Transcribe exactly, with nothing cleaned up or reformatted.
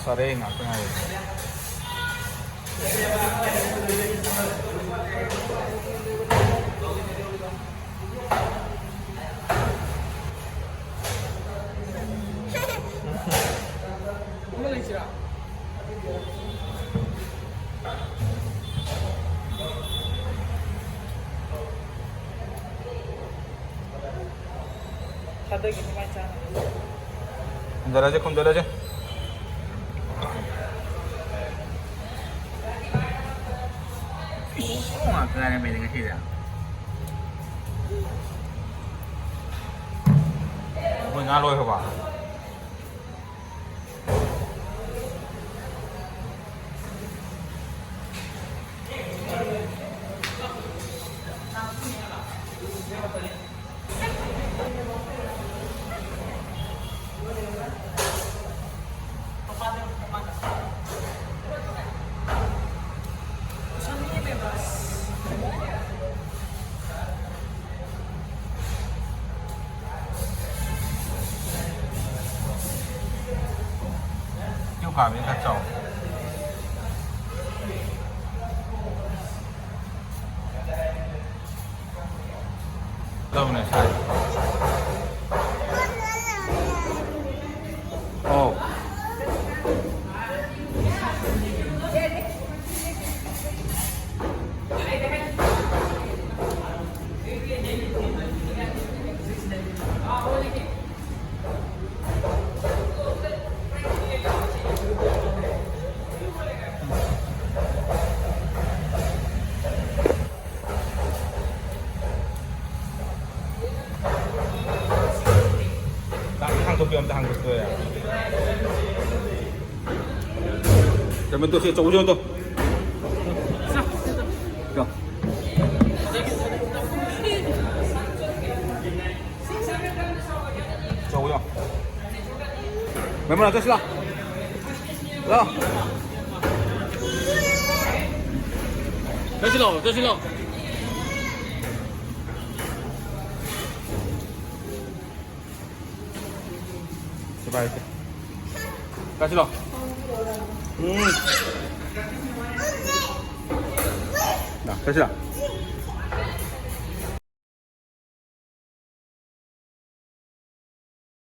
ꯆꯥꯔꯦ, ꯉꯥꯛꯇ ꯉꯥꯏꯔꯦ꯫ ꯊꯥꯗꯒꯤ ꯀꯃꯥꯏꯅ ꯆꯥꯅꯤ? ꯈꯨꯝꯖꯔꯁꯦ, ꯈꯨꯝꯖꯔꯁꯦ꯫ ꯏꯁ, ꯉꯥꯛꯇ ꯉꯥꯏꯔꯝꯃꯦꯅꯦ ꯉꯁꯤꯗꯤ꯫ ꯑꯩꯈꯣꯏ ꯉꯥ ꯂꯣꯏꯈ꯭ꯔꯕ? ꯀ꯭ꯌꯨ ꯀꯥꯕꯤ ꯈꯔ ꯆꯥꯎ꯫ ꯇꯧꯅꯦ ꯁꯥꯏ꯫ ꯑꯣ꯫ ꯍꯥꯡꯗꯣꯛꯄꯤꯌꯣ, ꯑꯝꯇ ꯍꯥꯡꯗꯣꯛꯄꯤꯌꯣ ꯌꯥꯔꯦ꯫ ꯀꯩꯅꯣ ꯇꯧꯁꯤ, ꯑꯆꯧꯕꯁꯤ ꯑꯝꯇ꯫ ꯌꯥ꯫ ꯆꯧ ꯌꯥ꯫ ꯃꯦꯝꯕꯔ ꯆꯠꯁꯤ ꯂꯥꯎ꯫ ꯂꯥꯎ꯫ ꯆꯠꯁꯤ ꯂꯥꯎ, ꯆꯠꯁꯤ ꯂꯥꯎ꯫ ꯁꯤꯕꯥꯏ ꯆꯠ-, ꯆꯠꯁꯤ ꯂꯥꯎ꯫ ꯎꯝ꯫ ꯂꯥ, ꯆꯠꯁꯤꯔꯥ?